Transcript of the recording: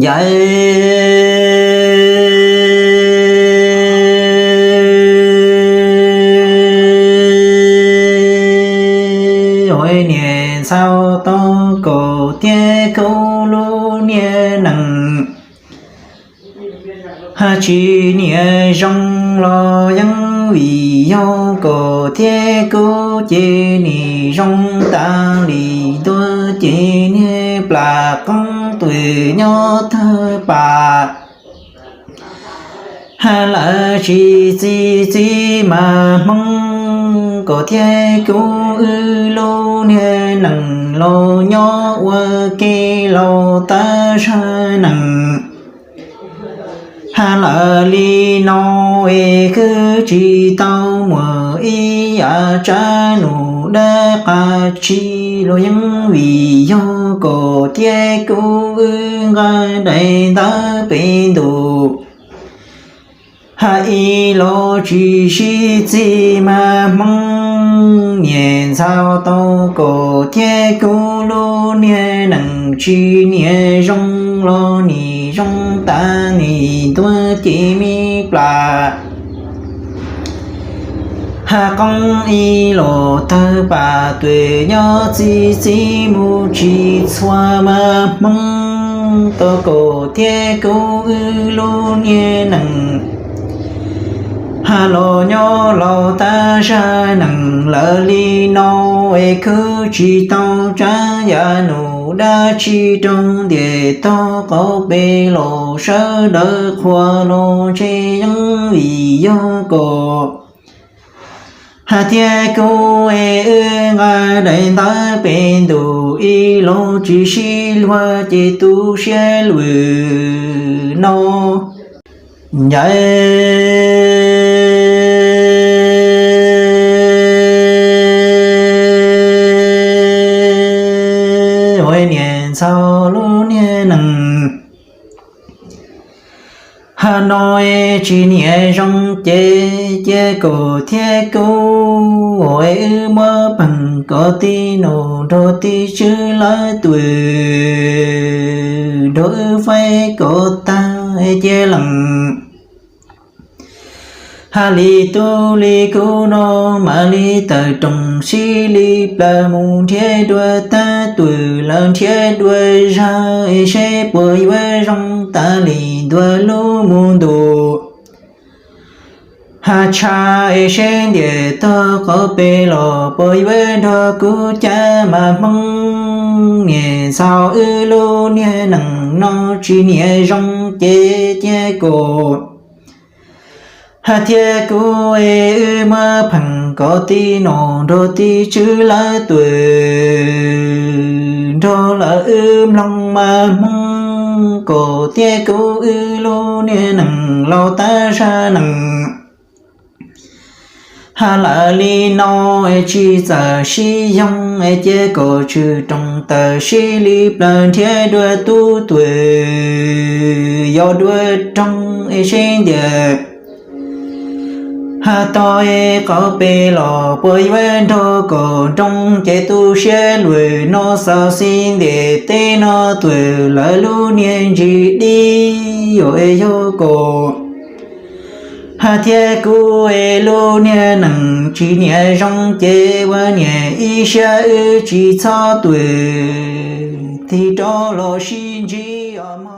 Ntawd ua niam ntxhais tau kaum thiab kaum lub niag nees, hab tsis niam zoo los yeej vim yog kaum thiab kaum ces nim zoo tas li ntua ces niag plam qoob twm nyob tawg pam. Hab lawv tsis txi txiv mas Hmoob, kaum thiab kaum wb lub niag nees los nyob ua ke los tab zag nees. Hab lawv li no es kwv tsis tau muaj ib yam tsav num dab qab tsi los yeej vim yog kaum thiab kaum wb nqa daim ntawv pem ntuj. Hab ib los tsis sib txig mas Hmoob, niam ntxhais tau kaum thiab kaum lub niag nees tsis niam zoo los nim zoo tas nim ntua ces me plam hab qoob ib los tawg pam twm nyob txi txiv mus tsis txhua mas Hmoob, tau kaum thiab kaum wb lub niag nees hab los nyob los tab zag nees. Lawv li no es kwv tsis tau tsav yam num dab tsi rau ntiam tog qauv pem los sawv daws qhuas los ntshe yeej vim yog kaum hab thiab kaum es wb nqa daim ntawv pem ntuj ib los tsis sib luag ces tu siab lwm no. Ncaim ua niam ntxhais lub niag nees hab no tsis niam zoo ces cia kaum thiab kaum ua wb muab pheem kom tij num nrog tij tswv lawv tub nrog wb faib kom tag cia lees. Hab li tub li kuv no mam li tawm rooj sib li plaws mus nrhiav dua tab twm lawv nrhiav dua zag es seb puas yuav zoo tas li ntua lub mus ntuj. Hab tshaj es seb ntiam tog qauv pem los puas yuav nrog kuv cab mas Hmoob, niam ntxhais wb lub niag nees no tsis niam zoo ces cia kaum hab thiab kaum es wb muab pheem kom tij num nrog tij tswv lawv tub nrog lawv wb mloog mas Hmoob, kaum thiab kaum wb lub niag nees los tab zag nees. Hab lawv li no es tsis txawm sib yoog es cia kaum tswm rooj tawm sib li plaws nrhiav dua tub tub yos dua rooj es seb ntiam hab tog es qauv pem los puas yuav nrog kaum nroo ces tu siab lwm no xaus xib ntiam teb no tub lawv lub niag ntsis dib yuav es yog kaum hab thiab kaum es lub niag nees tsis niam zoo ces ua niam ib siab wb tsis txhob tub tig rov los sib ntsib os mog.